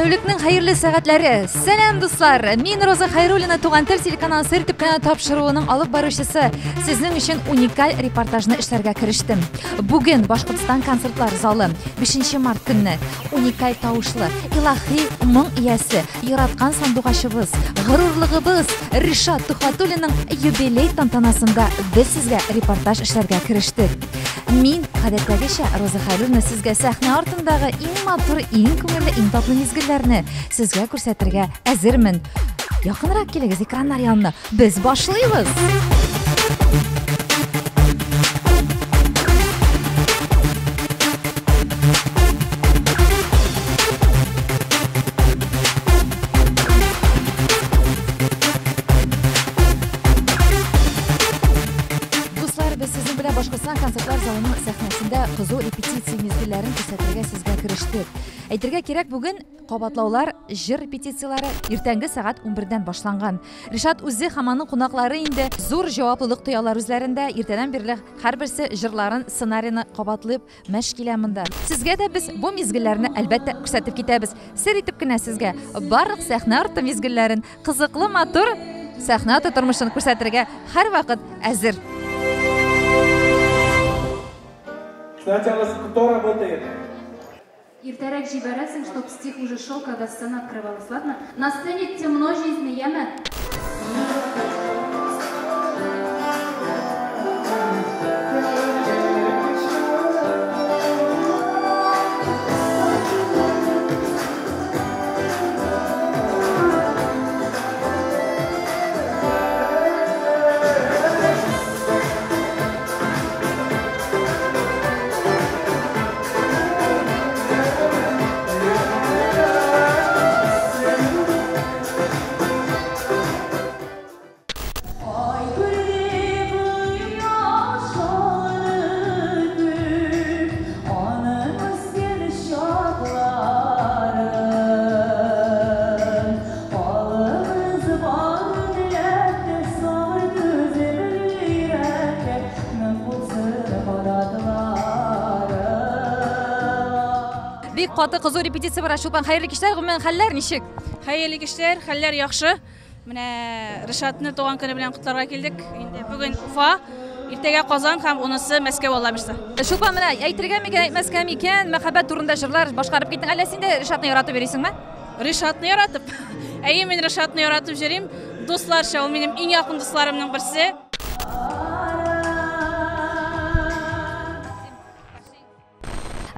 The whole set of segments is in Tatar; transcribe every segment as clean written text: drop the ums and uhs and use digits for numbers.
Тәүлекнең хәерле сәгатьләре. Сәлам, дуслар! Мин Роза Хайруллина, Туган тел телеканалы Сер итеп кенә тапшыруының алып баручысы. Сезнең өчен уникаль репортажны эшләргә керештем. Бүген Башкортстан концертлар залы 5 март көнне уникаль тавышлы, илаһи моң иясе, яраткан сандугачыбыз, горурлыгыбыз Ришат Тухватуллинның юбилей тантанасында без сезгә репортаж эшләргә керештек. Мин, гадәттәгечә, Роза Хәйруллина сезгә сәхнә артындагы иң матур, иң күңелле, иң татлы мизгелләрне сезгә күрсәтергә әзермен. Якынрак килегез экраннар янына. Без башлыйбыз! Дуслар, без сезнең белән Башкортстан концертлар залының сәхнәсендә кызу репетиция мизгелләрен күрсәтергә сезгә керештек. Әйтергә кирәк, бүген кабатлаулар, җыр репетицияләре иртәнге сәгать 11-дән башланган. Ришат үзе һәм аның кунаклары инде зур җаваплылык тоялар үзләрендә. Иртәдән бирле һәрберсе җырларын, сценарийны кабатлып мәш килә монда. Сезгә дә без бу мизгелләрне, әлбәттә, күрсәтеп китәбез. Сер итеп кенә сезгә барлык сәхнә арты мизгелләрен, кызыклы, матур сәхнә арты тормышын күрсәтергә һәрвакыт әзер. Сначала кто работает? Иртәрәк җибәрәсең, чтоб стих уже шел, когда сцена открывалась, ладно? На сцене темно жизни, яме? Бик каты кызу репетиция бара, Чулпан. Хәерле кичләр, гомумән хәлләр ничек? Хәерле кичләр, хәлләр яхшы. Менә Ришатны туган көне белән котларга килдек. Инде бүген Уфа, иртәгә Казан һәм унысы Мәскәү, Алла бирсә. Чулпан, менә әйтергә микән, әйтмәскә микән, мәхәббәт турында җырлар башкарып киттең. Әллә син дә Ришатны яратып йөрисеңме? Ришатны яратып? Әйе, мин Ришатны яратып йөрим. Дусларча, ул минем иң якын дусларымның берсе.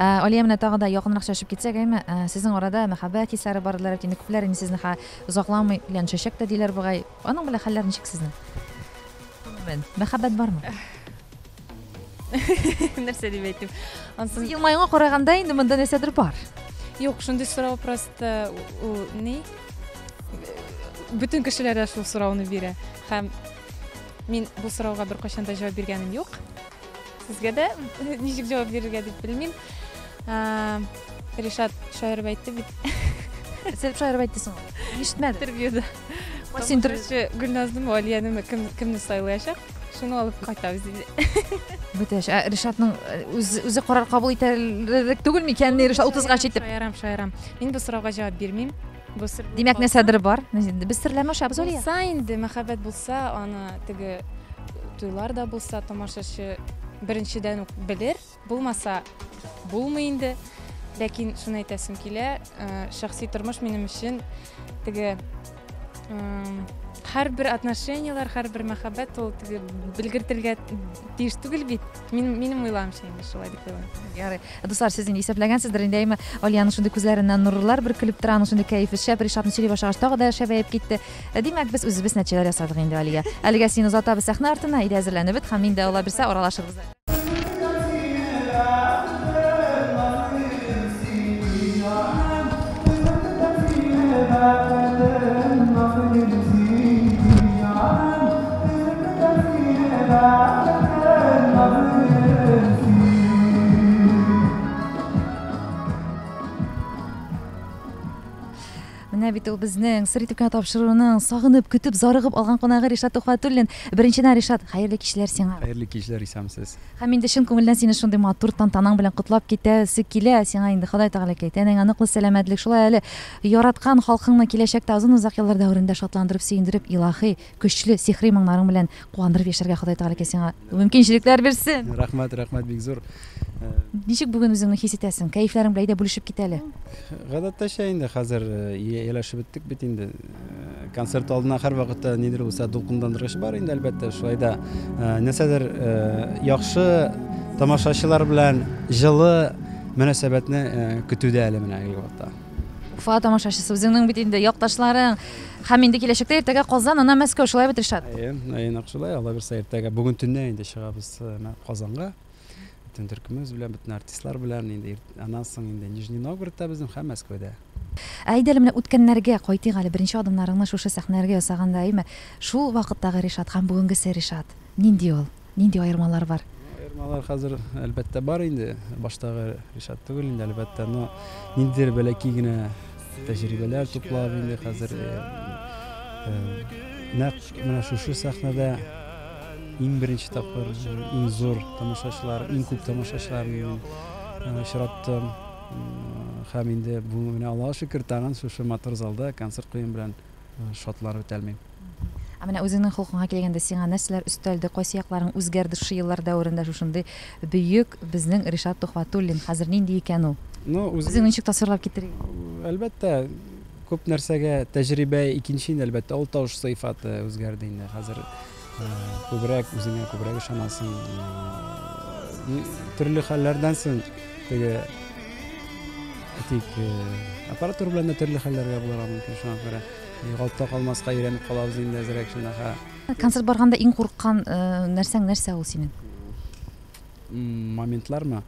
Алия, менә тагы да якынрак сөйләшеп китсәк, әйме, сезнең арада мәхәббәт хисләре бар диләр бит инде, күпләр инде сезне ха озакламый өйләнешәчәк тә диләр бугай. Аның белән хәлләр ничек сезнең? Гомумән, мәхәббәт бармы? Нәрсә дип әйтим? Ансын елмаюыңа караганда инде монда нәрсәдер бар. Юк, шундый сорау просто ул ни? Бөтен кешеләр дә шул сорауны бирә. Һәм мин бу сорауга беркайчан да җавап биргәнем юк. Сезгә дә ничек җавап бирергә дип белмим. Ришат шаярып әйтте бит. Сез шаярып әйтте соң. Ишетмәдем. Интервьюда. Син Тамашачы Гөлназнымы, Алиянеме кем кемне сайлаячак? Шуны алып кайтабыз диде. Бөтәш. Ә Ришатның үзе карар кабул итәрлек түгел микән? Ришат 30-га җитеп. Шаярам, шаярам. Мин бу сорауга җавап бирмим. Бу сер. Димәк, нәрсәдер бар. Без серләмәшәбез, Алия. Булса инде, мәхәббәт булса, аны теге туйлар да булса, тамашачы беренчедән үк белер. Булмаса, булмый инде. Ләкин шуны әйтәсем килә, шәхси тормыш минем өчен теге һәрбер отношенияләр, һәрбер мәхәббәт ул теге белгертелгә тиеш түгел бит. Мин, минем уйлавымча инде шулай дип уйлыйм. Ярый. Дуслар, сез инде исәпләгәнсездер инде, әйме, Алияның шундый күзләреннән нурлар бөркелеп тора, аның шундый кәефе шәп, Ришатны сөйли башлагач, тагы да шәбәеп китте. Димәк, без үзебез нәтиҗәләр ясадык инде, Алия. Әлегә сине озатабыз сәхнә артына, әйдә әзерләнеп бет һәм инде Алла бирсә аралашырбыз. Менә Менә бит ул безнең Сер итеп кенә тапшыруның сагынып, көтеп, зарыгып алган кунагы Ришат Тухватуллин. Беренчедән, Ришат, хәерле кичләр сиңа. Хәерле кичләр, исәнмесез. Һәм инде чын күңелдән сине шундый матур тантанаң белән котлап китәсе килә. Сиңа инде Ходай Тәгаләкәй тәнеңә ныклы сәламәтлек, шулай әле яраткан халкыңны киләчәктә озын-озак еллар дәверендә шатландырып, сөендереп, илаһи, көчле, сихри моңнарың белән куандырып яшәргә Ходай Тәгаләкәй сиңа мөмкинчелекләр бирсен. Рәхмәт, рәхмәт бик зур. Ничек бүген үзеңне хис итәсең? Кәефләрең белән әйдә бүлешеп кит әле. Гадәттәчә инде хәзер ияләшеп беттек бит инде. Концерт алдына һәрвакытта нидер булса дулкынландыргыч бар инде, әлбәттә. Шулай да нәрсәдер яхшы тамашачылар белән җылы мөнәсәбәтне көтүдә әле менә әлеге вакытта. Уфа тамашачысы, үзеңнең бит инде якташларың. Һәм инде киләчәктә иртәгә Казан, аннан Мәскәү, шулай бит, Ришат? Әйе, әйе, нәкъ шулай. Алла бирсә, иртәгә, бүген төнлә инде чыгабыз Казанга. Бөтен төркемебез белән, бөтен артистлар белән инде аннан соң инде Нижний Новгородта безнең һәм Мәскәүдә. Ә әйдә әле менә үткәннәргә кайтыйк әле, беренче адымнарыңны шушы сәхнәләргә ясаганда, әйеме? Шул вакыттагы Ришат һәм бүгенгесе Ришат нинди ул? Нинди аермалар бар? Аермалар хәзер, әлбәттә, бар инде. Баштагы Ришат түгел инде, әлбәттә, но ниндидер бәләкәй генә тәҗрибәләр туплап инде хәзер нәкъ менә шушы сәхнәдә иң беренче тапкыр иң зур тамашачылар, иң күп тамашачыларны очраттым. Һәм инде бу менә Аллага шөкер, тагын шушы матур залда концерт куюым белән шатланып бетәлмим. Ә менә үзеңнең холкыңа килгәндә, сиңа нәрсәләр өстәлде, кайсы якларың үзгәрде шушы еллар дәверендә шушындый бөек безнең Ришат Тухватуллин хәзер нинди икән ул? Ну, Үзеңне ничек тасвирлап китерик? Әлбәттә, күп нәрсәгә тәҗрибә икенче инде, әлбәттә, ул тавыш сыйфаты үзгәрде инде. Хәзер күбрәк үзеңә күбрәк ышанасың. Төрле хәлләрдән соң теге әйтик, аппаратура белән дә төрле хәлләргә булырга мөмкин, шуңа күрә югалтта калмаска өйрәнеп калабыз инде әзрәк шунака. Концерт барганда иң курыккан нәрсәң нәрсә ул синең? Моментлармы?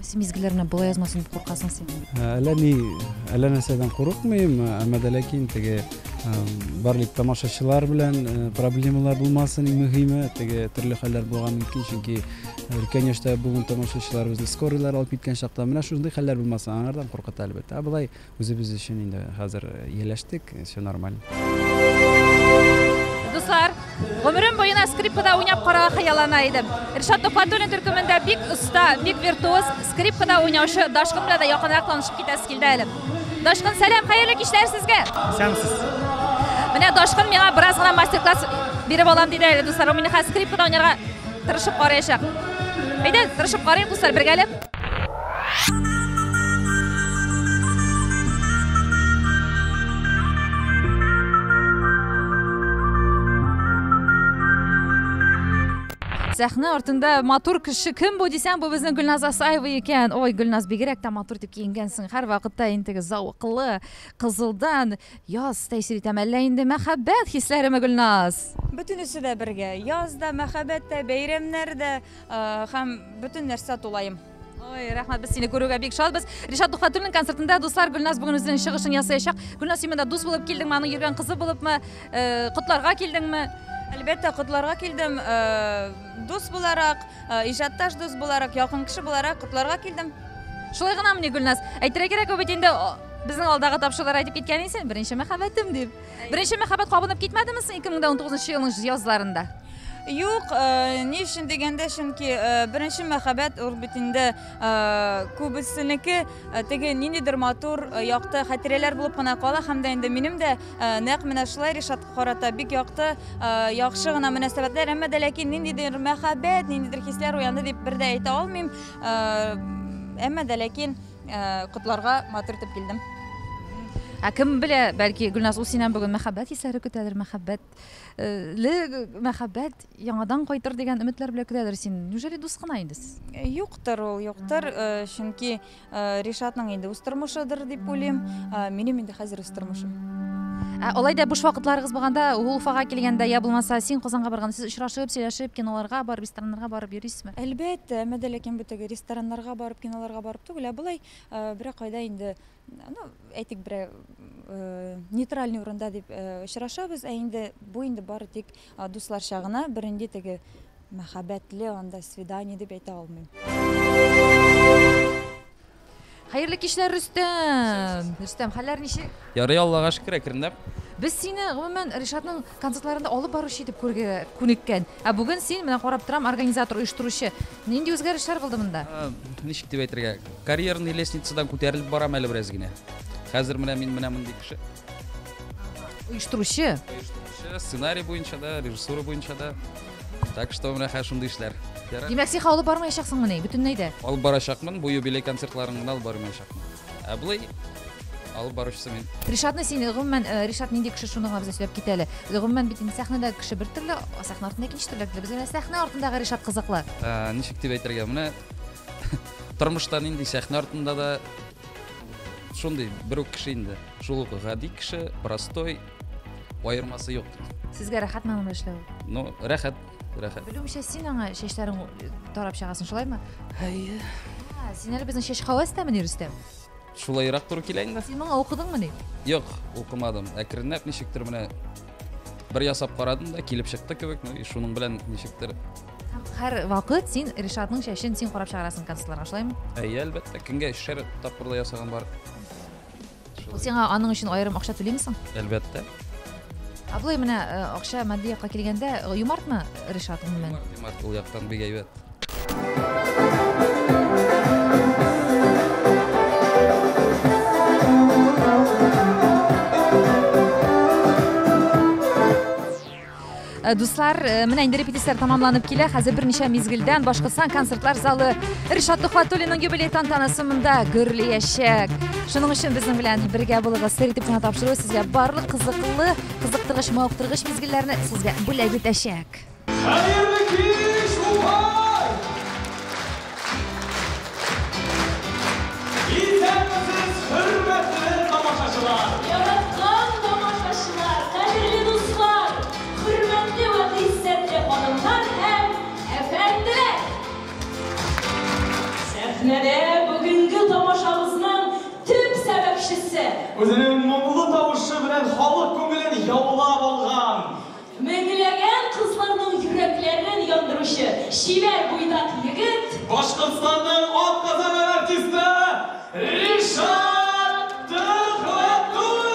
Кайсы мизгелләр менә була язмасын дип куркасың син? Әллә ни, әллә нәрсәдән курыкмыйм, әмма дә ләкин теге барлык тамашачылар белән проблемалар булмасын, иң мөһиме, теге төрле хәлләр булырга мөмкин, чөнки өлкән яшьтә булган тамашачыларыбызны скорыйлар алып киткән чакта менә шундый хәлләр булмасын, аңардан куркыта әлбәттә. Ә болай үзебез өчен инде хәзер ияләштек, все нормально. Дуслар, гомерем буена скрипкада уйнап карарга хыяллана идем. Ришат Тухватуллин төркемендә бик оста, бик виртуоз скрипкада уйнаучы Дашкын белән дә якынрак танышып китәсе килде әле. Дашкын, сәлам, хәерле кичләр сезгә. Исәнмесез. Менә Дашкын миңа бераз гына мастер-класс биреп алам диде әле, дуслар. Ул мине хәзер скрипкада уйнарга тырышып караячак. Әйдә, тырышып карыйк, дуслар, бергәләп. Сәхнә артында матур кеше кем бу дисәң, бу безнең Гөлназ Асаева икән. Ой, Гөлназ, бигрәк тә матур дип киенгәнсең. Һәрвакытта инде теге зәвыклы, кызылдан яз тәэсир итәме, әллә инде мәхәббәт хисләреме, Гөлназ? Бөтенесе дә бергә. Яз да, мәхәббәт тә, бәйрәмнәр дә һәм бөтен нәрсә тулаем. Ой, рәхмәт, без сине күрүгә бик шатбыз. Ришат Тухватуллин концертында, дуслар, Гөлназ бүген үзенең чыгышын ясаячак. Гөлназ, син монда дус булып килдеңме, аның йөргән кызы булыпмы, котларга килдеңме? Әлбәттә, котларга килдем. Дус буларак, иҗатташ дус буларак, якын кеше буларак котларга килдем. Шулай гынамыни, Гөлназ? Әйтергә кирәк, ул бит инде безнең алдагы тапшырулар әйтеп киткән идең, беренче мәхәббәтем дип. Беренче мәхәббәт кабынып китмәдеме соң 2019 елның язларында? Юк, ни өчен дигәндә, чөнки беренче мәхәббәт ул бит инде күбесенеке теге ниндидер матур, якты хатирәләр булып кына кала һәм дә инде минем дә нәкъ менә шулай Ришатка карата бик якты, яхшы гына мөнәсәбәтләр, әмма дә ләкин ниндидер мәхәббәт, ниндидер хисләр уянды дип бер дә әйтә алмыйм. Әмма дә ләкин котларга матур итеп килдем. Ә кем белә, бәлки Гөлназ ул синнән бүген мәхәббәт хисләре көтәдер, мәхәббәт ле мәхәббәт яңадан кайтыр дигән өметләр белән көтәдер син. Неужели дус кына инде сез? Юктыр ул, юктыр, чөнки Ришатның инде үз тормышыдыр дип уйлыйм. Минем инде хәзер үз тормышым. Ә алай да буш вакытларыгыз булганда, ул Уфага килгәндә, я булмаса син Казанга барганда сез очрашып, сөйләшеп, киноларга барып, рестораннарга барып йөрисезме? Әлбәттә, әмма дә ләкин бу теге рестораннарга барып, киноларга барып түгел, ә болай берәр кайда инде, ну, әйтик, берәр нейтральный урында дип очрашабыз, ә инде бу инде бары тик дусларча гына, бернинди теге мәхәббәтле анда свидание дип әйтә алмыйм. Хәерле Хәерле кичләр, Рөстәм! Рөстәм, хәлләр ничек? Ярый, Аллага шөкер, әкренләп. Без сине, гомумән, Ришатның концертларында алып баручы итеп күрергә күнеккән. Ә бүген син, менә карап торам, организатор, оештыручы. Нинди үзгәрешләр булды монда? Ничек дип әйтергә, карьерный лестницадан күтәрелеп барам әле бераз генә. Хәзер менә мин менә мондый кеше. Оештыручы. Оештыручы, сценарий буенча да, режиссура буенча да. Так что менә хәзер шундый эшләр. Ярар. Димәк, син алып бармаячаксыңмыни, бөтенләй дә? Алып барачакмын, бу юбилей концертларын гына алып бармаячакмын. Ә болай алып баручысы мин. Ришатны син, гомумән, э, Ришат нинди кеше, шуны гына безгә сөйләп кит әле. Гомумән бит инде сәхнәдә кеше бер төрле, сәхнә артында икенче төрле. Безгә менә сәхнә артындагы Ришат кызыклы. Ә, ничек дип әйтергә, менә тормышта нинди сәхнә артында да шундый бер үк кеше инде. Шул ук гади кеше, простой, аермасы юк. Сезгә рәхәтме аның белән эшләү? Ну, рәхәт, рәхәт. Белүемчә, син аңа чәчләрең тарап чыгасың, шулаймы? Әйе. Син әле безнең чәч һәвәс тәме, Рөстәм? Шулайрак туры килә инде. Син моңа укыдыңмыни? Юк, укымадым. Әкренләп ничектер менә бер ясап карадым да, килеп чыкты кебек, ну и шуның белән ничектер. Һәр вакыт син Ришатның чәчен син карап чыгарасың концертларга, шулаймы? Әйе, әлбәттә, көнгә өчәр тапкыр да ясаган бар. Ул сиңа аның өчен аерым акча түлиме соң? Әлбәттә. Ә болай менә э, акча матди якка килгәндә, э, юмартмы Ришат гомумән? Юмарт, юмарт, ул яктан бик әйбәт. Э, дуслар, э, менә инде репетицияләр тәмамланып килә. Хәзер берничә мизгелдән Башкортстан концертлар залы Ришат Төхвәтуллинның юбилей тантанасы монда гөрләячәк. Шуның өчен безнең белән бергә булыгыз. Сер итеп кенә тапшыру сезгә барлык кызыклы, кызыктыргыч, мавыктыргыч мизгелләрне сезгә бүләк итәчәк. Хәерле кич, Уфа! Исәнмесез, хөрмәтле тамашачылар! Яраткан тамашачылар, кадерле дуслар, хөрмәтле вә гыйззәтле ханымнар һәм әфәнделәр! Сәхнәдә бүгенге тамашабызның төп сәбәпчесе. Үзенең моңлы тавышы белән халык күңелен яулап алган. Меңләгән кызларның йөрәкләрен яндыручы чибәр буйдак егет. Башкортстанның атказанган артисты Ришат Төхвәтуллин!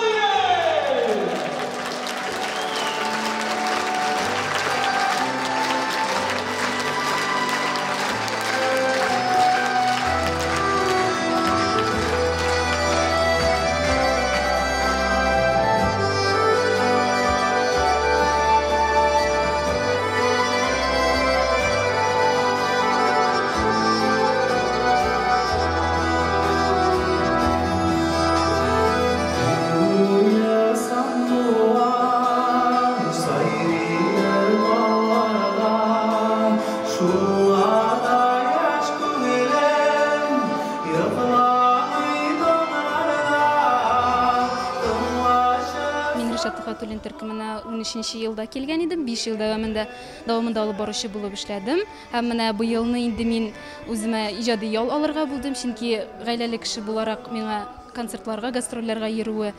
Мин Ришат Төхвәтуллин төркеменә 13 елда килгән идем. 5 ел дәвамында дәвамында алып баручы булып эшләдем. Һәм менә быелны инде мин үземә иҗади ял алырга булдым, чөнки гаиләле кеше буларак миңа концертларга, гастрольләргә йөрүе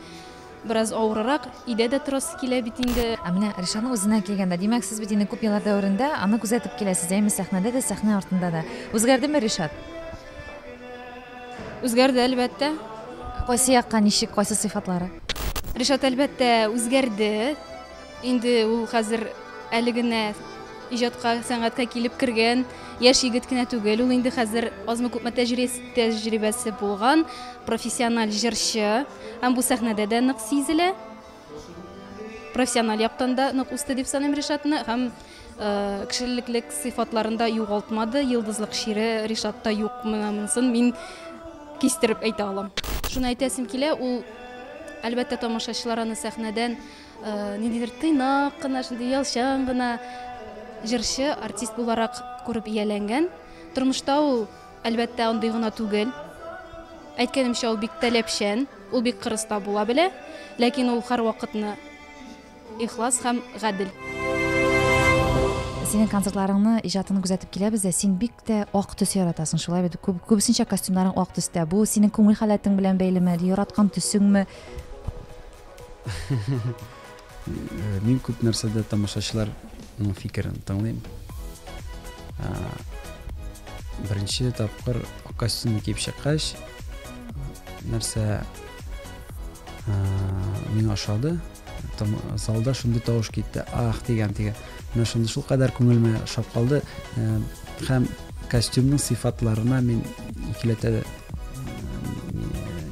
бераз авыррак. Өйдә дә торасы килә бит инде. Ә менә Ришатның үзенә килгәндә, димәк, сез бит инде күп еллар дәверендә аны күзәтеп киләсез, әйме, сәхнәдә дә, сәхнә артында да. Үзгәрдеме Ришат? Үзгәрде, әлбәттә. Кайсы якка, ничек, кайсы сыйфатлары? Ришат, әлбәттә, үзгәрде. Инде ул хәзер әле генә иҗатка, сәнгатькә килеп кергән яшь егет кенә түгел. Ул инде хәзер азмы-күпме тәҗрибәсе булган профессиональ җырчы. Һәм бу сәхнәдә дә нык сизелә. Профессиональ яктан да нык үсте дип саныйм Ришатны. Һәм кешелеклек сыйфатларын да югалтмады. Йолдызлык чире Ришатта юк, менә монысын мин кистереп әйтә алам. Шуны әйтәсем килә, ул, әлбәттә, тамашачылар аны сәхнәдән ниндидер тыйнак кына, шундый ялчан гына җырчы, артист буларак күреп ияләнгән. Тормышта ул, әлбәттә, андый гына түгел. Әйткәнемчә, ул бик таләпчән, ул бик кырыс та була белә, ләкин ул һәрвакытны ихлас һәм гадел. Синең концертларыңны, иҗатыңны күзәтеп киләбез дә, син бик тә ак төс яратасың, шулай бит? Күп, күбесенчә костюмнарың ак төстә. Бу синең күңел халәтең белән бәйлеме, яраткан төсеңме? Мин күп нәрсәдә тамашачыларның фикерен тыңлыйм. Беренче тапкыр ак костюмны киеп чыккач, нәрсә миңа ошады. Залда шундый тавыш китте. Ах дигән дигән. Менә шундый шул кадәр күңелемә ошап калды. Һәм костюмның сыйфатларына мин икеләтә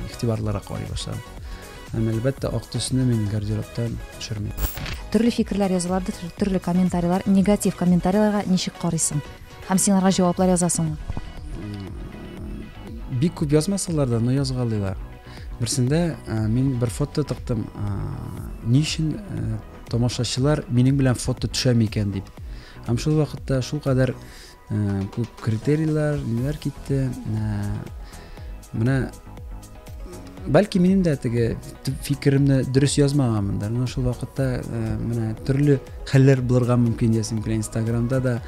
игътибарлырак карый башладым. Һәм әлбәттә ак төсне мин гардеробтан төшермим. Төрле фикерләр язалар, төрле комментарийлар, негатив комментарийларга ничек карыйсың? Һәм син аларга җаваплар язасыңмы? Бик күп язмасалар да, но язгалыйлар. Берсендә мин бер фото тыктым. Ни өчен тамашачылар минем белән фото төшәме икән дип. Һәм шул вакытта шул кадәр күп критерийлар, ниләр китте. Менә бәлки минем дә теге фикеремне дөрес язмаганмындыр. Но шул вакытта менә төрле хәлләр булырга мөмкин диясем килә. Инстаграмда да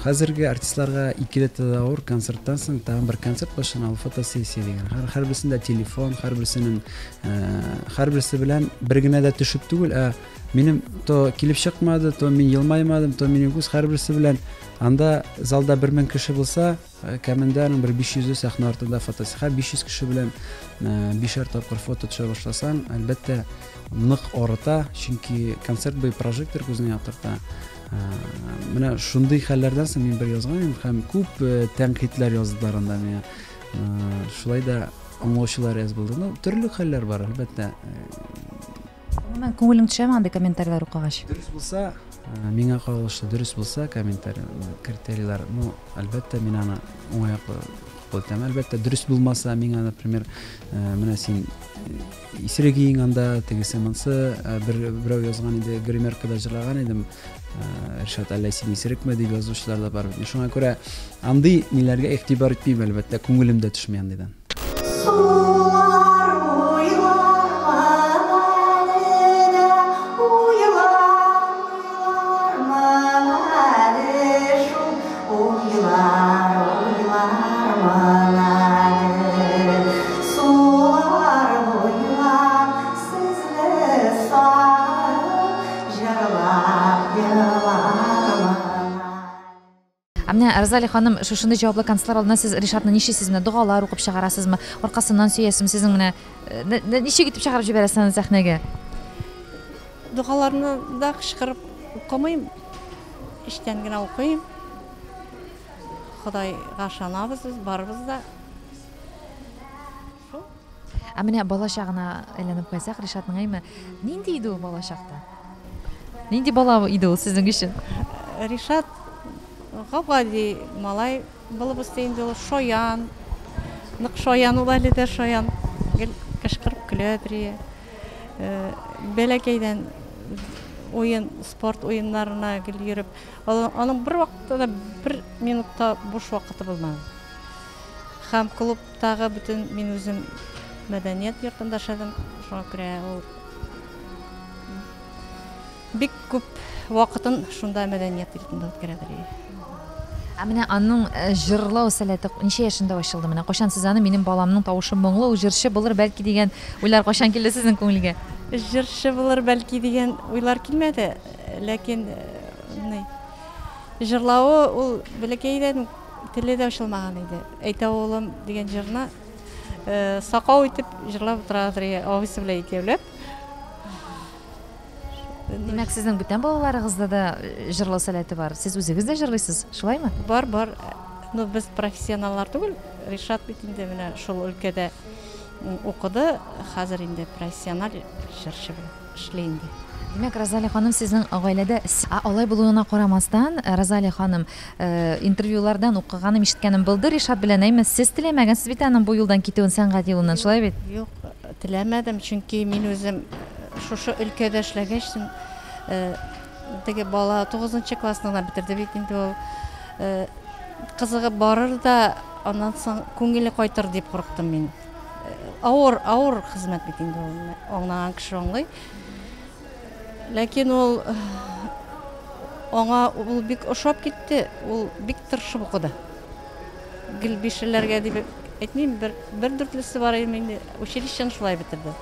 хәзерге артистларга икеләтә дә авыр концерттан соң тагын бер концерт башлана, ул фотосессия дигән. Һәрберсендә телефон, һәрберсенең һәрберсе белән бер генә дә төшеп түгел, ә минем то килеп чыкмады, то мин елмаймадым, то минем күз һәрберсе белән анда залда 1000 кеше булса, кәмендә аның бер 500-е сәхнә артында фотосессия. 500 кеше белән бишәр тапкыр фото төшә башласаң, әлбәттә, нык арыта, чөнки концерт буе прожектор күзне яктырта. Менә шундый хәлләрдән соң мин бер язган идем һәм күп тәнкыйтьләр яздылар анда миңа. Шулай да аңлаучылар әз булды. Ну, төрле хәлләр бар, әлбәттә. Гомумән, күңелең төшәме андый комментарийлар укыгач? Дөрес булса, миңа кагылышлы дөрес булса комментарий, критерийлар, ну, әлбәттә, мин аны уңай яклы кабул итәм. Әлбәттә, дөрес булмаса, миңа, например, менә син исерек иең анда, тегесе монсы, бер берәү язган иде, гримеркада җырлаган идем. Ришат, әллә син исерекме дип язучылар да бар. Шуңа күрә андый ниләргә игътибар итмим, әлбәттә, күңелем дә төшми андыйдан. Сулар уйлармын әле дә, уйлар, уйлармын әле шул, уйлар, уйлармын әле. Сулар буйлап сезне сагынып, җырлап елармын. Ә менә Розалия ханым, шушындый җаваплы концертлар алдыннан сез Ришатны ничек менә догалар укып чыгарасызмы? Аркасыннан сөясезме? Сезнең менә ничек итеп чыгарып җибәрәсез аны сәхнәгә? Догаларны да кычкырып укымыйм, эчтән генә укыйм. Ходайга ышанабыз без барыбыз да. Ә менә бала чагына әйләнеп кайтсак, Ришатның әйме, нинди иде ул бала чакта? Нинди бала иде ул сезнең өчен? Ришат гап-гади малай булып үсте инде ул, шаян. Нык шаян ул әле дә шаян. Гел кычкырып көләдер ие. Бәләкәйдән уен, спорт уеннарына гел йөреп, аның бер вакытта да бер минутта буш вакыты булмады. Һәм клубтагы бөтен мин үзем мәдәният йортында эшләдем, шуңа күрә ул бик күп вакытын шунда мәдәният йортында үткәрәдер. Ә менә аның җырлау сәләте ничә яшендә ачылды? Менә кайчан сез аны минем баламның тавышы моңлы, ул җырчы булыр бәлки дигән уйлар кайчан килде сезнең күңелгә? Җырчы булыр бәлки дигән уйлар килмәде, ләкин ни җырлавы ул бәләкәйдән теле дә ачылмаган иде. Әйтә улым дигән җырны сакау итеп җырлап утырадыр абыйсы белән икәүләп. Димәк, сезнең бүтән балаларыгызда да җырлау сәләте бар. Сез үзегез дә җырлыйсыз, шулаймы? Бар, бар. Ну, без профессионаллар түгел. Ришат бит инде менә шул өлкәдә укыды. Хәзер инде профессиональ җырчы булып эшли инде. Димәк, Розалия ханым, сезнең гаиләдә алай булуына карамастан, Розалия ханым, интервьюлардан укыганым, ишеткәнем булды, Ришат белән әйме, сез теләмәгәнсез бит аның бу юлдан китүен, сәнгать юлыннан, шулай бит? Юк, теләмәдем, чөнки мин үзем шушы өлкәдә эшләгәч, теге бала 9 классны гына бетерде бит инде ул. Кызыгып барыр да, аннан соң күңеле кайтыр дип курыктым мин. Авыр, авыр хезмәт бит инде ул, аңлаган кеше аңлый. Ләкин ул аңа ул бик ошап китте, ул бик тырышып укыды. Гел бишлеләргә дип әйтмим, бер бер дүртлесе бар иде инде, училищены шулай бетерде.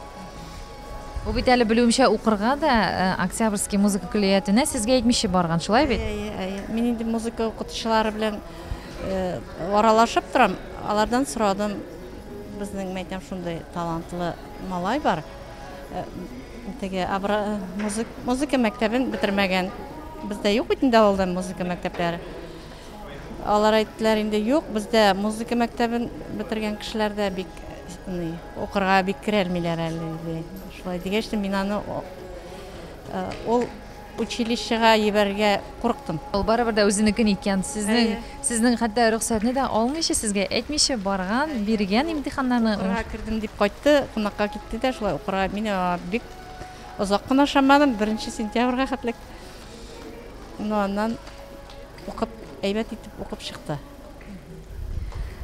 Ул бит әле белүемчә укырга да Октябрьский музыка көллиятенә сезгә әйтмичә барган, шулай бит? Әйе, әйе. Мин инде музыка укытучылары белән аралашып торам, алардан сорадым. Безнең, мәйтәм, шундый талантлы малай бар. Теге музыка мәктәбен бетермәгән. Бездә юк бит инде авылда музыка мәктәпләре. Алар әйттеләр инде, юк, бездә музыка мәктәбен бетергән кешеләр дә бик ни, укырга бик керәлмиләр әле, ди. Шулай дигәч тә мин аны ул училищега җибәрергә курыктым. Ул барыбер дә үзенекен иткән. Сезнең, сезнең хәтта рөхсәтне дә алмыйча, сезгә әйтмичә барган, биргән имтиханнарны. Укырга кердем дип кайтты, кунакка китте дә шулай укырга. Мин аңа бик озак кына ышанмадым, беренче сентябрьгә хәтлек. Ну, аннан укып, әйбәт итеп укып чыкты.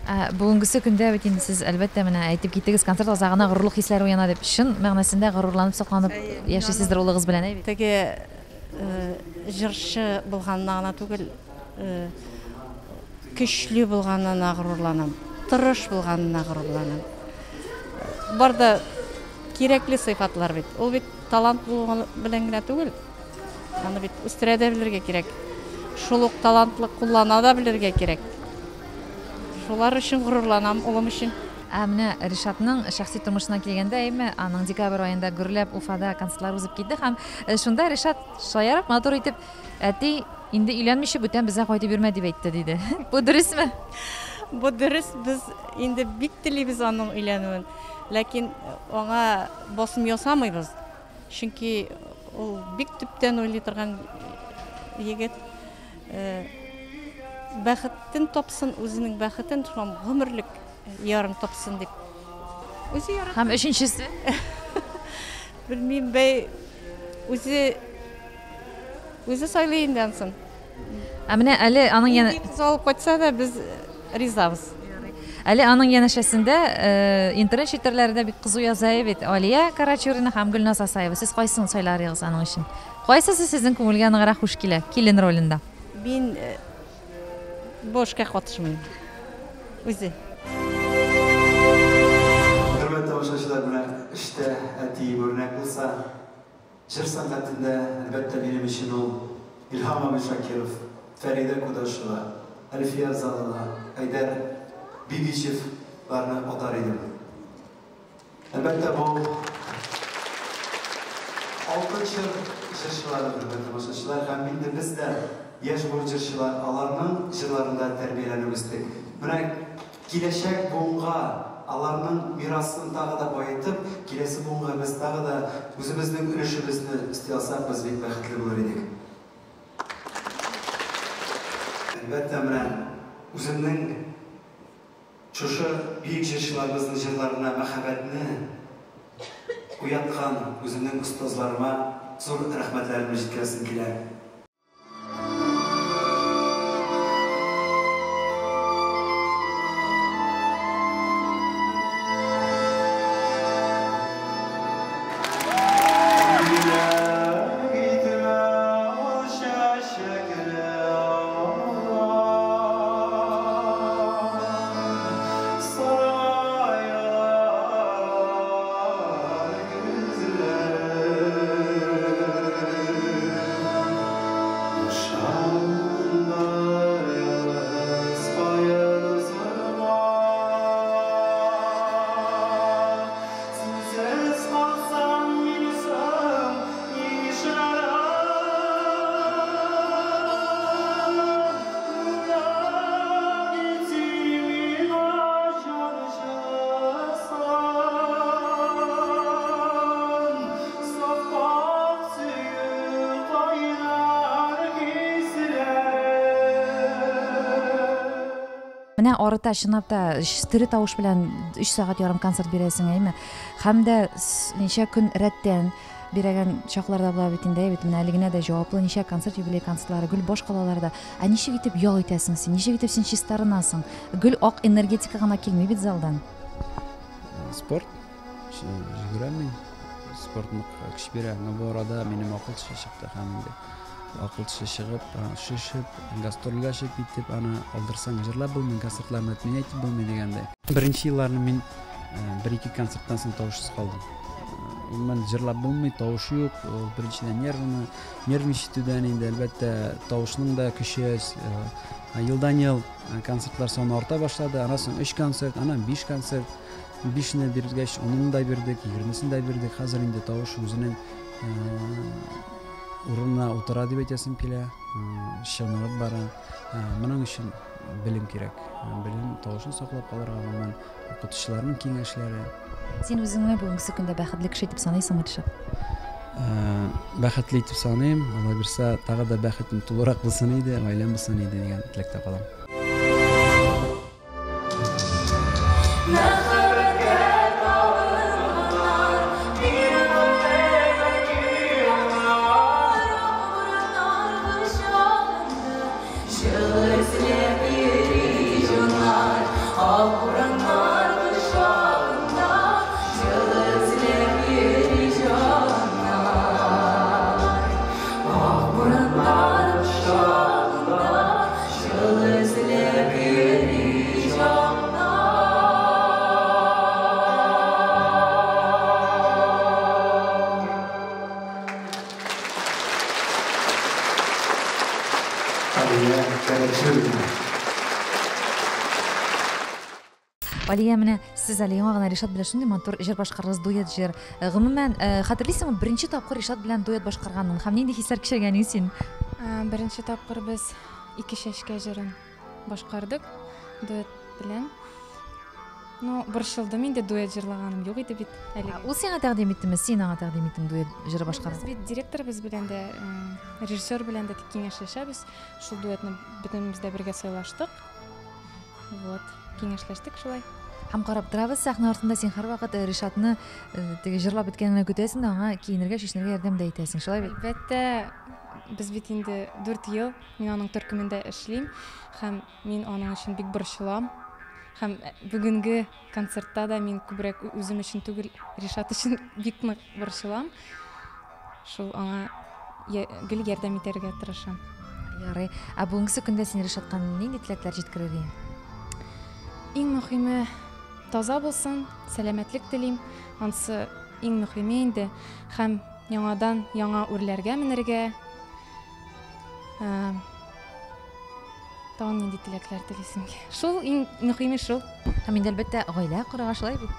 Ә, бүгенгесе көндә бит инде сез, әлбәттә, менә әйтеп киттегез, концерт азагына горурлык хисләре уяна дип. Чын мәгънәсендә горурланып, сокланып яшисездер улыгыз белән, әй бит? Теге җырчы булганына гына түгел, көчле булганына горурланам, тырыш булганына горурланам. Бар да кирәкле сыйфатлар бит. Ул бит талант булу белән генә түгел, Аны бит үстерә дә белергә кирәк. Шул ук талантлы куллана да белергә кирәк. Шулар өчен горурланам, улым өчен. Ә менә Ришатның шәхси тормышына килгәндә, әйме, аның декабрь аенда гөрләп Уфада концертлар узып китте һәм э, шунда Ришат шаярып, матур итеп, әти, инде өйләнмичә бүтән безгә кайтып йөрмә дип әйтте, диде. Бу дөресме? Бу дөрес, без инде бик телибез аның өйләнүен. Ләкин аңа басым ясамыйбыз. Чөнки ул бик төптән уйлый торган егет. Бәхетен тапсын, үзенең бәхетен, шул гомерлек ярын тапсын дип. Үзе ярата. Һәм өченчесе? Белмим, бәй, үзе үзе сайлый инде ансын. Ә менә әле аның янә кыз алып кайтса да без ризабыз. Әле аның янәшәсендә э, интернет челтәрләрендә бик кызу яза бит Алия Карачурина һәм Гөлназ Асаева. Сез кайсын сайлар идегез аның өчен? Кайсысы сезнең күңелгә ныграк хуш килә килен ролендә? Мин э, бу эшкә катышмыйм. Үзе. Хөрмәтле тамашачылар, менә эштә әтием үрнәк булса, Җыр сәнгатендә, әлбәттә, минем өчен ул Илһам абый Шакиров, Фәридә Кудашева, Әлфия Авзалова, Айдар Бигичевларны атар идем. Әлбәттә, бу алтын чор җырчылары, хөрмәтле тамашачылар, һәм инде без дә, яшь буын җырчылар, аларның җырларында тәрбияләнеп үстек. Менә Киләчәк буынга аларның мирасын тагы да баетып, киләсе буынга без тагы да үзебезнең өлешебезне өсти алсак, без бик бәхетле булыр идек. Әлбәттә, менә үземнең шушы бөек җырчыларыбызның җырларына мәхәббәтне уяткан үземнең остазларыма зур рәхмәтләремне җиткерәсем килә. Менә арыта чынлап та тере тавыш белән 3 сәгать ярым концерт бирәсең, әйме? Һәм дә ничә көн рәттән бирәгән чаклар да була бит инде, әй бит. Менә әле генә дә җаваплы ничә концерт, юбилей концертлары, гел баш калаларда. Ә ничек итеп ял итәсең син? Ничек итеп син чистарынасың? Гел ак энергетика гына килми бит залдан. Спорт. Йөгерәм мин. Спорт нык көч бирә. Но бу арада минем акыл теше чыкты һәм инде акыл теше чыгып, шешеп, гастрольгә чыгып китеп, аны алдырсаң җырлап булмый, концертларны отменять итеп булмый дигәндәй. Беренче елларны мин бер-ике концерттан соң тавышсыз калдым. Гомумән җырлап булмый, тавыш юк. Ул беренчедән нервны, нервничать итүдән инде, әлбәттә, тавышның да көче әз. Елдан-ел концертлар саны арта башлады. Аннан соң 3 концерт, аннан 5 концерт. Бишне биргәч, унын да бирдек, егермесен дә бирдек. Хәзер инде тавыш үзенең урынына утыра дип әйтәсем килә, чыныгып бара. Моның өчен белем кирәк. Белем тавышын саклап калырга, гомумән, укытучыларның киңәшләре. Син үзеңне бүгенге көндә бәхетле кеше итеп саныйсыңмы, Ришат? Бәхетле итеп саныйм. Алла бирсә, тагы да бәхетем тулырак булсын иде, гаиләм булсын иде дигән теләктә калам. Алия, менә сез әле яңа гына Ришат белән шундый матур җыр башкардыгыз, дуэт җыр. Гомумән, хәтерлисеңме, беренче тапкыр Ришат белән дуэт башкарганын һәм нинди хисләр кичергәнең син? Беренче тапкыр без Ике чәчкә җырын башкардык дуэт белән. Ну, борчылдым инде, дуэт җырлаганым юк иде бит әле. Ул сиңа тәкъдим иттеме, син аңа тәкъдим иттең дуэт җыры башкарырга? Без бит директорыбыз белән дә, режиссер белән дә киңәшләшәбез. Шул дуэтны бөтенебез дә бергә сайлаштык. Вот, киңәшләштек шулай. Һәм карап торабыз, сәхнә артында син һәрвакыт Ришатны теге җырлап беткәнен көтәсең дә, аңа киенергә, чишенергә ярдәм дә итәсең, шулай бит? Әлбәттә, без бит инде 4 ел мин аның төркемендә эшлим һәм мин аның өчен бик борчылам. Һәм бүгенге концертта да мин күбрәк үзем өчен түгел, Ришат өчен бик нык борчылам. Шул аңа гел ярдәм итәргә тырышам. Ярый. Ә бүгенге көндә син Ришатка нинди теләкләр җиткерер идең? Иң мөһиме таза булсын, сәламәтлек телим. Ансы иң мөһиме инде. Һәм яңадан яңа үрләргә менергә. Тагын нинди теләкләр телисең? Шул иң мөһиме шул. Һәм инде әлбәттә гаилә корырга, шулай бит?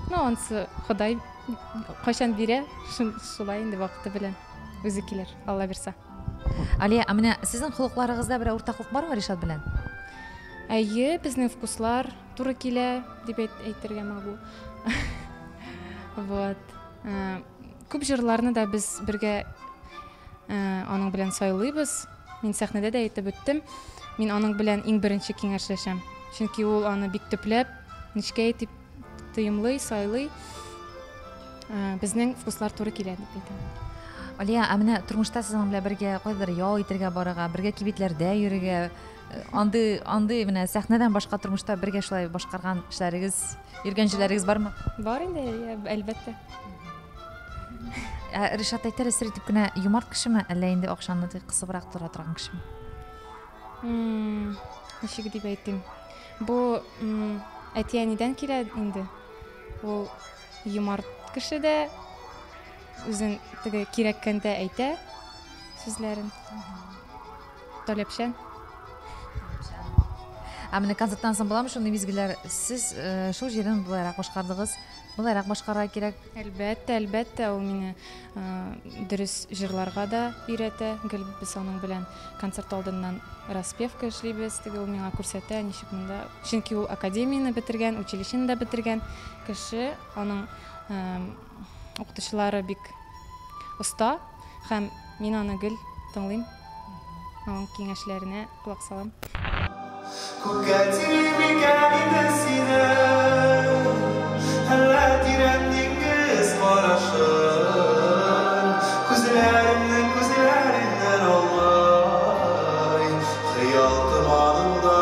Ну, ансы Ходай кайчан бирә, шулай инде вакыты белән үзе килер, Алла бирсә. Алия, ә менә сезнең холыкларыгызда берәр уртаклык бармы Ришат белән? Әйе, безнең вкуслар туры килә дип әйтергә могу. Вот. Күп җырларны да без бергә аның белән сайлыйбыз. Мин сәхнәдә дә әйтеп үттем. Мин аның белән иң беренче киңәшләшәм. Чөнки ул аны бик төпләп, нечкә итеп тоемлый, сайлый. Безнең вкуслар туры килә дип әйтәм. Алия, ә менә тормышта сез аның белән бергә кайдадыр ял итәргә барырга, бергә кибетләрдә йөрергә, андый менә сәхнәдән башка тормышта бергә шулай башкарган эшләрегез, йөргән җирләрегез бармы? Бар инде, әлбәттә. Ә Ришат әйтер, сер итеп кенә юмарт кешеме, әллә инде акчаны кысыбрак тора торган кешеме? Ничек дип әйтим? Бу әти-әнидән килә инде. Ул юмарт кеше дә, үзен теге кирәккәндә әйтә сүзләрен. Таләпчән. Ә менә концерттан соң буламы шундый мизгелләр? Сез шул җирен болайрак башкардыгыз, болайрак башкарырга кирәк. Әлбәттә, әлбәттә, ул мине дөрес җырларга да өйрәтә. Гел без аның белән концерт алдыннан распевка эшлибез. Теге ул миңа күрсәтә, ничек монда. Чөнки ул академияне бетергән, училищены да бетергән кеше. Аның укытучылары бик оста һәм мин аны гел тыңлыйм. Аның киңәшләренә колак салам. Күккә тиң микән инде сине, әллә тирән диңгез карашын, күзләремне күзләреңнән алмай, хыял томанында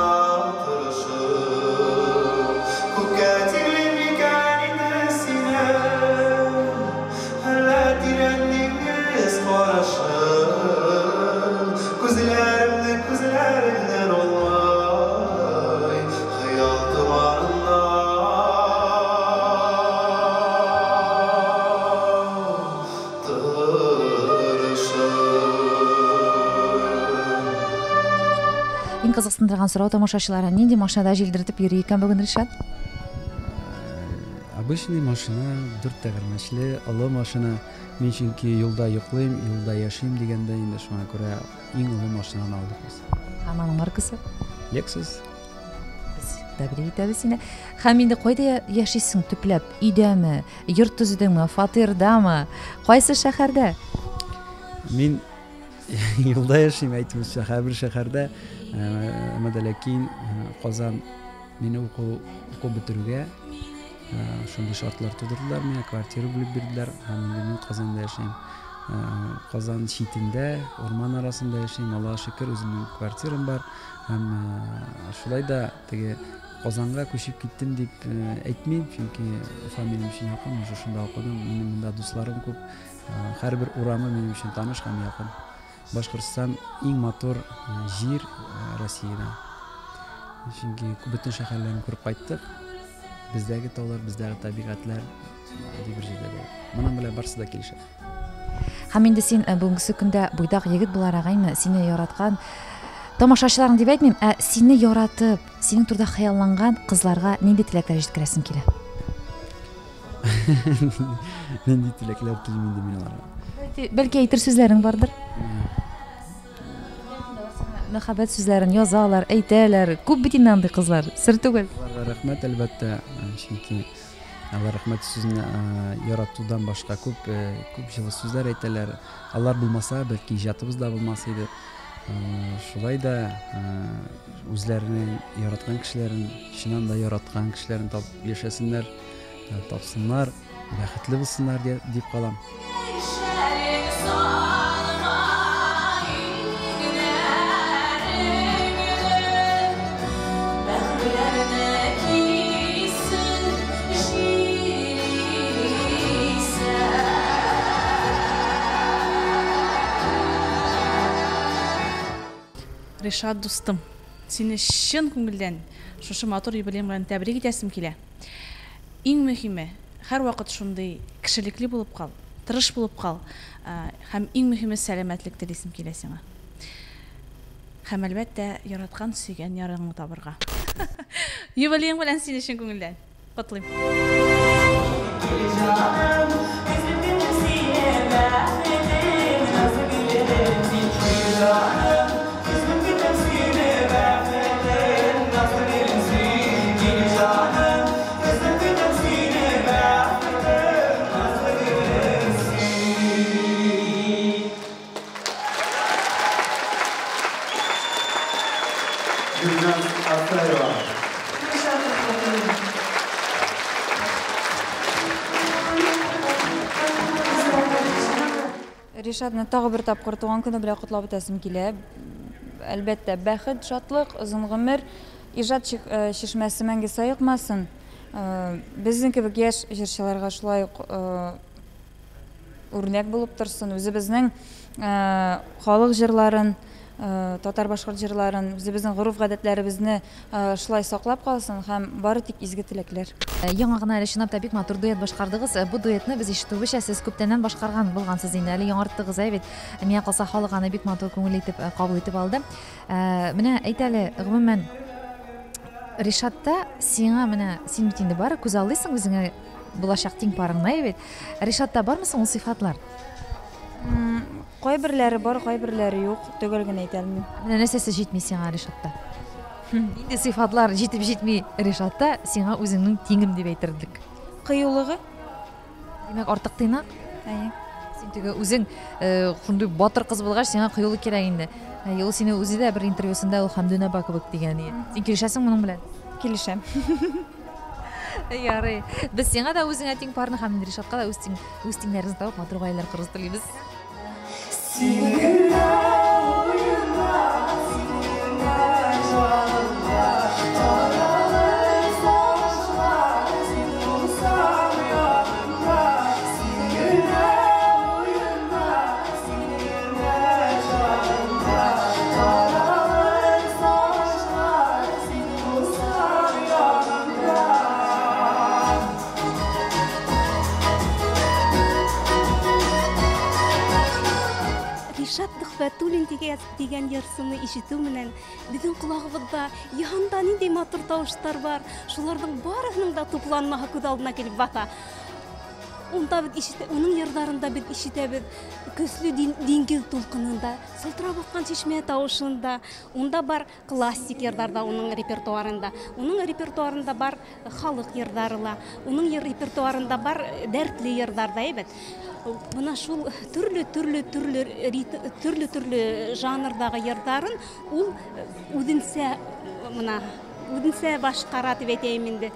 торышым. Күккә тиң микән инде сине, әллә тирән диңгез карашын, күзләремне күзләреңнән алмай, хыял томанында торышым. Иң кызыксындырган сорау тамашачылары: нинди машинада җилдертеп йөри икән бүген Ришат? Обычный машина, дүрт тәгәрмәчле, олы машина. Мин чөнки юлда йоклыйм, юлда яшим дигәндә инде шуңа күрә иң олы машинаны алдык без. Һәм аның маркасы? Lexus. Без тәбрик итәбез сине. Һәм инде кайда яшисең төпләп? Өйдәме? Йорт төзедеңме? Фатирдамы? Кайсы шәһәрдә? Мин юлда яшим, әйтүемчә, һәрбер шәһәрдә. Әмма дә ләкин Казан мине уку укып бетерүгә шундый шартлар тудырдылар миңа, квартира бүлеп бирделәр һәм инде мин Казанда яшим. Казан читендә, урман арасында яшим. Аллага шөкер, үземнең квартирам бар. Һәм шулай да теге Казанга күчеп киттем дип әйтмим, чөнки Уфа минем өчен якын, мин шушында укыдым, минем монда дусларым күп. Һәрбер урамы минем өчен таныш һәм якын. Башкортстан иң матур җир Россиядә. Чөнки бөтен шәһәрләрне күреп кайттык. Бездәге таулар, бездәге табигатьләр андый бер җирдә дә. Моның белән барысы да килешә. Һәм инде син бүгенгесе көндә буйдак егет буларак, әйме, сине яраткан тамашачыларың дип әйтмим, ә сине яратып, синең турыда хыялланган кызларга нинди теләкләр җиткерәсең килә? Нинди теләкләр телим инде мин аларга? Бәлки әйтер сүзләрең бардыр? Мәхәббәт сүзләрен язалар, әйтәләр. Күп бит инде андый кызлар, сер түгел. Аларга рәхмәт, әлбәттә, чөнки алар рәхмәт сүзен яратудан башка күп күп җылы сүзләр әйтәләр. Алар булмаса, бәлки иҗатыбыз да булмас иде. Шулай да үзләренең яраткан кешеләрен, чыннан да яраткан кешеләрен табып яшәсеннәр, тапсыннар, бәхетле булсыннар дип калам. Ришат дустым, сине чын күңелдән шушы матур юбилеең белән тәбрик итәсем килә. Иң мөһиме, һәрвакыт шундый кешелекле булып кал, тырыш булып кал һәм иң мөһиме сәламәтлек телисем килә сиңа. Һәм әлбәттә, яраткан, сөйгән ярыңны табырга. Юбилеең белән сине чын күңелдән котлыйм. Гөлназ Асаева. Ришатны тагы бер тапкыр туган көне белән котлап үтәсем килә. Әлбәттә, бәхет, шатлык, озын гомер, иҗат чишмәсе мәңге саекмасын. Безнең кебек яшь җырчыларга шулай ук үрнәк булып торсын. Үзебезнең халык җырларын, татар-башкорт җырларын, үзебезнең гореф-гадәтләребезне шулай саклап калсын һәм бары тик изге теләкләр. Яңа гына әле чынлап та бик матур дуэт башкардыгыз. Бу дуэтны без ишетүебезчә, сез күптәннән башкарган булгансыз инде, әле яңарттыгыз, әй бит. Миңа калса, халык аны бик матур, күңелле итеп кабул итеп алды. Менә әйт әле, гомумән, Ришатта сиңа менә, син бит инде бары күзаллыйсың үзеңә булачак тиң парыңны, әй бит. Ришатта бармы соң ул сыйфатлар? Кайберләре бар, кайберләре юк, төгәл генә әйтә алмыйм. Менә нәрсәсе җитми сиңа Ришатта? Нинди сыйфатлар җитеп җитми Ришатта, сиңа үзеңнең тиңем дип әйтерлек? Кыюлыгы. Димәк, артык тыйнак? Әйе. Син теге үзең шундый батыр кыз булгач, сиңа кыюлык кирәк инде. Әйе, ул сине үзе дә бер интервьюсында ул Хәмдүнә апа кебек дигән иде. Син килешәсең моның белән? Килешәм. Ярый. Без сиңа да үзеңә тиң парны һәм Ришатка да үз тиң, үз тиңнәрегезне табып матур гаиләләр корырыз телибез. Син генә уенда, син генә җанымда, таралыр сагышлар, син булсаң янымда. Син генә уенда, син генә җанымда, таралыр сагышлар, син булсаң янымда. Ришат Төхвәтуллин дигән йырсыны ишетү менән безнең колагыбызда янда нинди матур тавышлар бар, шуларның барысының да тупланмаһы күз алдына килеп баса. Унда без ишетә, уның йырларында без ишетәбез көсле диңгез тулкынында, сылтырап аккан чишмә тавышында, унда бар классик йырлар да уның репертуарында. Уның репертуарында бар халык йырлары ла, уның репертуарында бар дәртле йырлар да, әйбәт. Мына шул төрле-төрле жанрдагы йырларын ул үзенсә мына үзенсә башкара дип әйтәйем инде.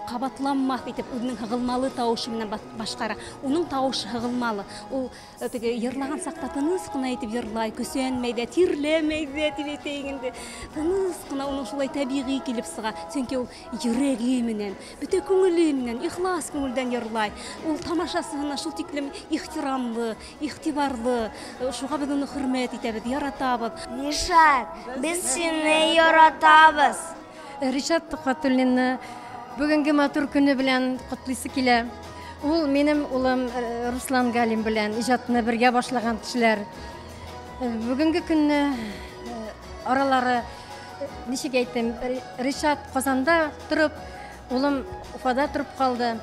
Кабатланмас итеп үзенең һыгылмалы тавышы менән башкара. Уның тавышы һыгылмалы. Ул теге йырлаган сакта тыныч кына итеп йырлай, көсәнмәй дә, тирләмәй дә дип әйтәйек инде. Тыныч кына уның шулай табигый килеп чыга. Чөнки ул йөрәге менән, бөтә күңеле менән, ихлас күңелдән йырлай. Ул тамашасына шул тиклем ихтирамлы, игътибарлы. Шуга без аны хөрмәт итәбез, яратабыз. Ришат, без сине яратабыз. Ришат Төхвәтуллинны бүгенге матур көне белән котлыйсы килә. Ул минем улым Руслан Галим белән иҗатны бергә башлаган кешеләр. Бүгенге көнне аралары, ничек әйтим, Ришат Казанда торып, улым Уфада торып калды.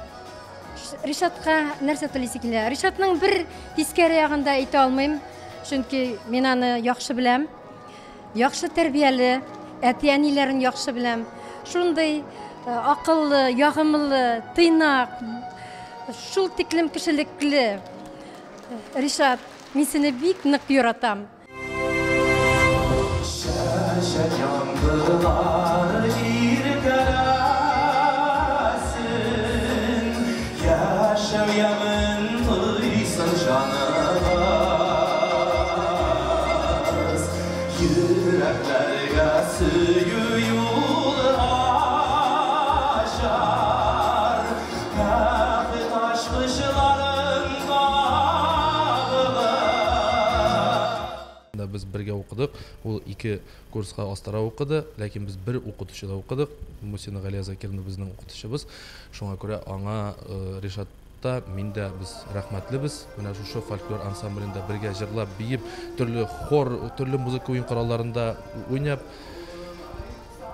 Ришатка нәрсә телисе килә? Ришатның бер тискәре ягын да әйтә алмыйм, чөнки мин аны яхшы беләм. Яхшы тәрбияле, әти-әниләрен яхшы беләм. Шундый акыллы, ягымлы, тыйнак, шул тиклем кешелекле. Ришат, мин сине бик нык яратам. Чәчәк яңгырлар иркәләсен, яшәү ямен тойсын җаныбыз. Йөрәкләргә сөю юлы ачар, бәхет ачкычларын табылыр. Без бергә укыдык, ул 2 курска астара укыды, ләкин без бер укытучыда укыдык. Мусина Галия Закировна безнең укытучыбыз. Шуңа күрә аңа Ришатта мин дә без рәхмәтлебез. Менә шушы фольклор ансамблендә бергә җырлап, биеп, төрле хор, төрле музыка уен коралларында уйнап,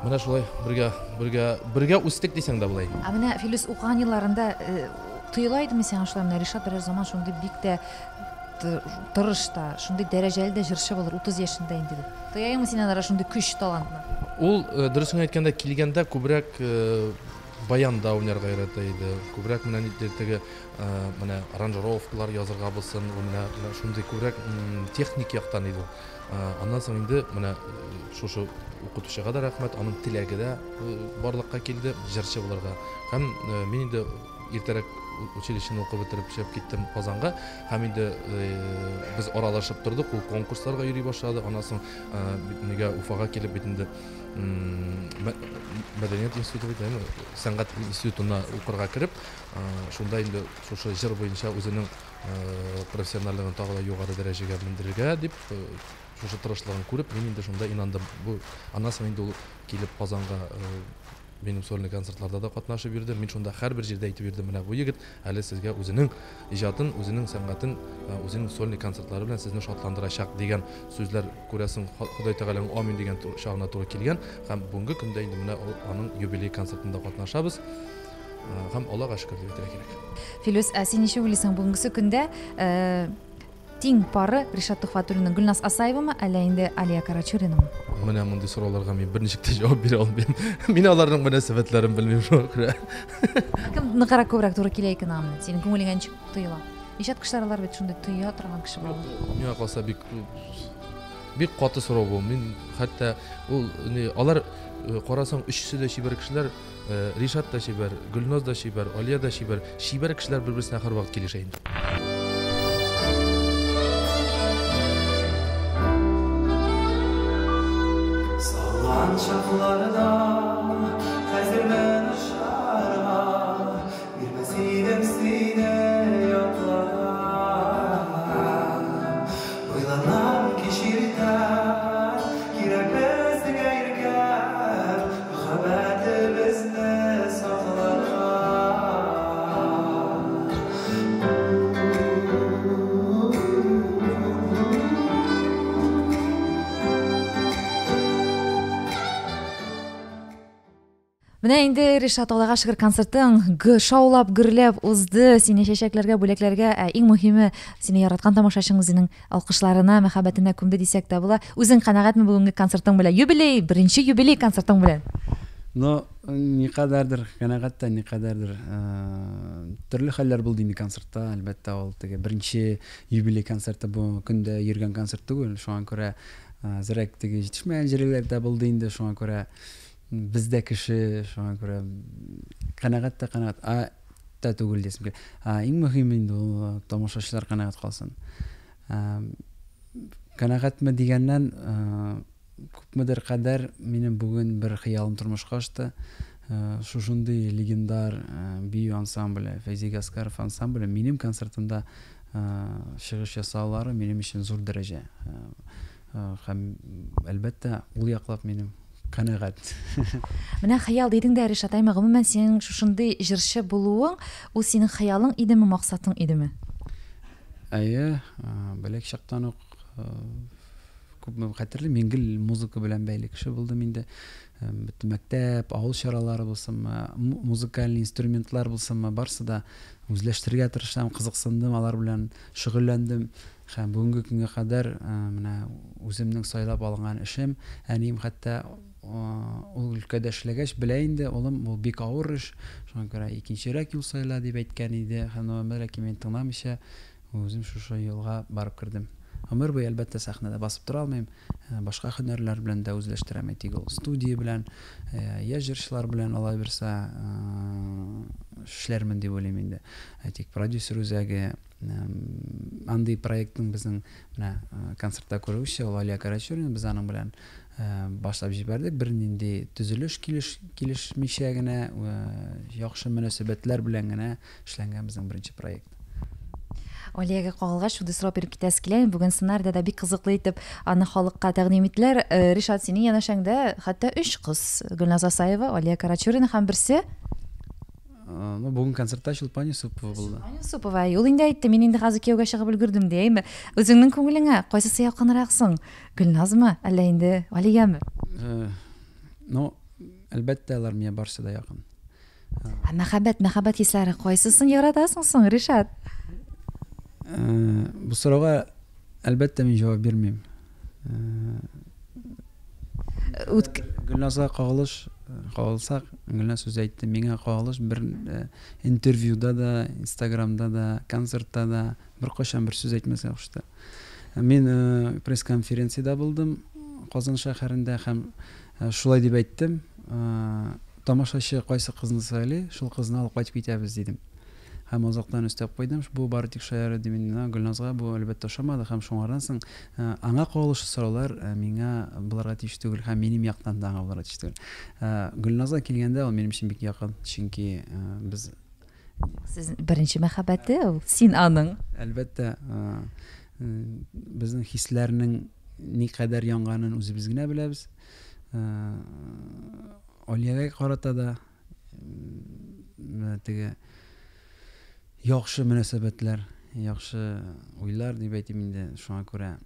менә шулай бергә үстек дисәң дә була инде. Ә менә Филүс укыган елларында тоела идеме сиңа шулай, менә Ришат берәр заман шундый бик тә тырыш та, шундый дәрәҗәле дә җырчы булыр, 30 яшендә инде дип. Тояйыңмы син анара шундый көч, талантны? Ул, дөресен әйткәндә, килгәндә күбрәк баянда уйнарга өйрәтә иде. Күбрәк менә нидер теге, менә аранжировкалар язырга булсын, ул менә шундый күбрәк техник яктан иде ул. Аннан соң инде менә шушы укытучыга да рәхмәт, аның теләге дә барлыкка килде җырчы булырга. Һәм мин инде иртәрәк училищены укып бетереп чыгып киттем Казанга, һәм инде без аралашып тордык, ул конкурсларга йөри башлады. Аннан соң нигә Уфага килеп бит инде мәдәният институты бит, әйме, сәнгать институтына укырга кереп, шунда инде шушы җыр буенча үзенең профессиональлыгын тагы да югары дәрәҗәгә мендерергә дип, шушы тырышлыгын күреп, мин инде шунда инандым. Бу аннан соң инде ул килеп Казанга минем сольный концертларда да катнашып йөрде. Мин шунда һәрбер җирдә әйтеп йөрдем, менә бу егет әле сезгә үзенең иҗатын, үзенең сәнгатен, үзенең сольный концертлары белән сезне шатландырачак дигән сүзләр, күрәсең, Ходай Тәгаләнең амин дигән чагына туры килгән. Һәм бүгенге көндә инде менә аның юбилей концертында катнашабыз. Һәм Аллага шөкер дип әйтергә кирәк. Филүс, ә син ничек уйлыйсың, бүгенге көндә тиң пары Ришат Төхвәтуллинның Гөлназ Асаевамы, әллә инде Алия Карачуринамы? Менә мондый сорауларга мин берничек тә җавап бирә алмыйм. Мин аларның мөнәсәбәтләрен белмим шуңа күрә. Кем ныграк күбрәк туры килә икән аңа? Синең күңелеңә ничек тоела? Иҗат кешеләре алар бит шундый тоя торган кеше була. Миңа калса бик бик каты сорау бу. Мин хәтта ул ни алар карасаң өчесе дә чибәр кешеләр, Ришат та чибәр, Гөлназ да чибәр, Алия да чибәр. Чибәр кешеләр бер-берсенә һәрвакыт килешә инде. Салган чакларда хәзер мен очарга, бирмәс идем сине ятларга. Уйланам кич иртән, кирәк безгә иркән, мәхәббәтебезне сакларга. Менә инде Ришат, Аллага шөкер, концертың шаулап, гөрләп узды. Сине чәчәкләргә, бүләкләргә, ә иң мөһиме, сине яраткан тамашачың үзенең алкышларына, мәхәббәтенә күмде дисәк тә була. Үзең канәгатьме бүгенге концертың белән? Юбилей, беренче юбилей концертың белән. Ну, никадәрдер канәгать тә, никадәрдер төрле хәлләр булды инде концертта. Әлбәттә, ул теге беренче юбилей концерты бу көндә йөргән концерт түгел. Шуңа күрә әзрәк теге җитешмәгән җирләр дә булды инде. Шуңа күрә Без дә кеше, шуңа күрә канәгать тә канәгать, а та түгел дисем килә. А иң мөһиме инде ул тамашачылар канәгать калсын. Канәгатьме дигәннән, күпмедер кадәр минем бүген бер хыялым тормышка ашты. Шушындый легендар бию ансамбле, Фәйзи Гаскаров ансамбле минем концертымда чыгыш ясаулары минем өчен зур дәрәҗә. Һәм, әлбәттә, ул яклап минем канәгать. Менә хыял дидең дә, Ришат, әйме, гомумән, синең шушындый җырчы булуың, ул синең хыялың идеме, максатың идеме? Әйе, бәләк чактан ук күпме хәтерлим, мин гел музыка белән бәйле кеше булдым инде. Бөтен мәктәп, авыл чаралары булсынмы, музыкальный инструментлар булсынмы, барсы да үзләштерергә тырышам, кызыксындым, алар белән шөгыльләндем. Һәм бүгенге көнгә кадәр менә үземнең сайлап алынган эшем, әнием хәтта ул өлкәдә эшләгәч белә инде, улым, бу бик авыр эш, шуңа күрә икенчерәк юл сайла, дип әйткән иде. Һәм ләкин мин тыңламыйча үзем шушы юлга барып кердем. Гомер буе, әлбәттә, сәхнәдә басып тора алмыйм, башка һөнәрләр белән дә үзләштерәм, әйтик, ул студия белән, я җырчылар белән алай булса эшләрмен дип уйлыйм инде. Әйтик, продюсер үзәге, Андый проектның безнең менә концертта күрүче ул Алия Карачурина, без аның белән башлап җибәрдек. Бернинди төзелеш килеш, килешмичә генә, яхшы мөнәсәбәтләр белән генә эшләнгән безнең беренче проект. Алиягә кагылгач, шундый сорау биреп китәсе килә. Бүген сценарийда да бик кызыклы итеп аны халыкка тәкъдим иттеләр. Ришат, синең янәшәңдә хәтта өч кыз: Гөлназ Асаева, Алия Карачурина һәм берсе Ну, бүген концертта Чулпан Юсупова булды. Чулпан Юсупова, ул инде әйтте, мин инде хәзер кияүгә чыгып өлгердем, ди, әйме? Үзеңнең күңелеңә кайсысы якынрак соң? Гөлназмы, әллә инде Алияме? Э, ну, әлбәттә, алар миңа барысы да якын. Ә мәхәббәт, мәхәббәт хисләре кайсысын яратасың соң, Ришат? Э, бу сорауга әлбәттә мин җавап бирмим. Э, Үтк... Гөлназга кагылыш, кагылсак, Гөлназ үзе әйтте, миңа кагылыш бер э, интервьюда да, Инстаграмда да, концертта да беркайчан бер сүз әйтмәскә кушты. Мин э, пресс-конференциядә булдым Казан шәһәрендә һәм э, шулай дип әйттем, тамашачы кайсы кызны сайлый, шул кызны алып кайтып китәбез дидем. Һәм азактан өстәп куйдым, бу бары тик шаяру дим инде. Гөлназга бу, әлбәттә, ошамады һәм шуңардан соң аңа кагылышлы сораулар миңа булырга тиеш түгел һәм минем яктан да аңа булырга тиеш түгел. Гөлназга килгәндә, ул минем өчен бик якын, чөнки без Сез беренче мәхәббәте ул, син аның. Әлбәттә, безнең хисләрнең никадәр янганын үзебез генә беләбез. Алиягә карата да теге яхшы мөнәсәбәтләр, яхшы уйлар дип әйтим инде. Шуңа күрә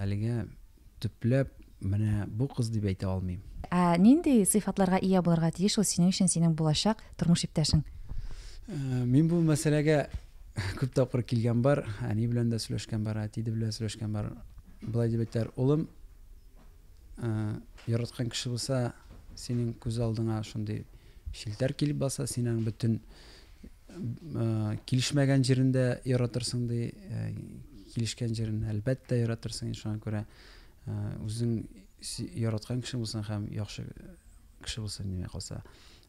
әлегә төпләп менә бу кыз дип әйтә алмыйм. Ә нинди сыйфатларга ия булырга тиеш ул синең өчен, синең булачак тормыш иптәшең? Э, мин бу мәсьәләгә күп тапкыр килгән бар, әни белән дә сөйләшкән бар, әти дә белән сөйләшкән бар. Болай дип әйтәләр, улым, Э, яраткан кеше булса, синең күз алдыңа шундый челтәр килеп баса, син аның бөтен э, килешмәгән җирен дә яратырсың ди, э, килешкән җирен әлбәттә яратырсың. Шуңа күрә үзең яраткан кеше булсын һәм яхшы кеше булсын димәй калса.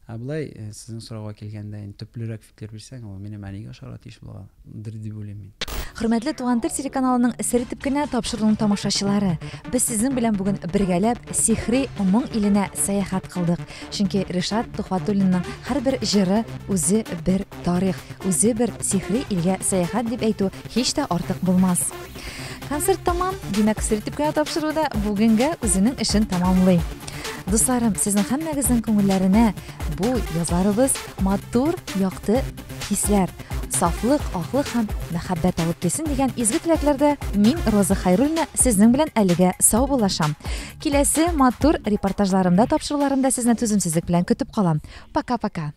Ә болай э, сезнең сорауга килгәндә, инде төплерәк фикер бирсәң, ул минем әнигә ошарга тиеш булгандыр дип уйлыйм мин. Хөрмәтле Туган тел телеканалының Серетеп кенә тапшыруының тамашачылары, без сезнең белән бүген бергәләп сихри моң иленә сәяхәт кылдык. Чөнки Ришат Тухватуллинның һәрбер җыры үзе бер тарих, үзе бер сихри илгә сәяхәт дип әйтү һич тә артык булмас. Концерт тамам, димәк, Серетеп кенә тапшыру да бүгенгә үзенең эшен тәмамлый. Дусларым, сезнең һәммәгезнең күңелләренә бу язларыбыз матур, якты хисләр, сафлык, аклык һәм мәхәббәт алып килсен дигән изге теләкләрдә мин, Роза Хайруллина, сезнең белән әлегә саубуллашам. Киләсе матур репортажларымда, тапшыруларымда сезне түземсезлек белән көтеп калам. Пока-пока.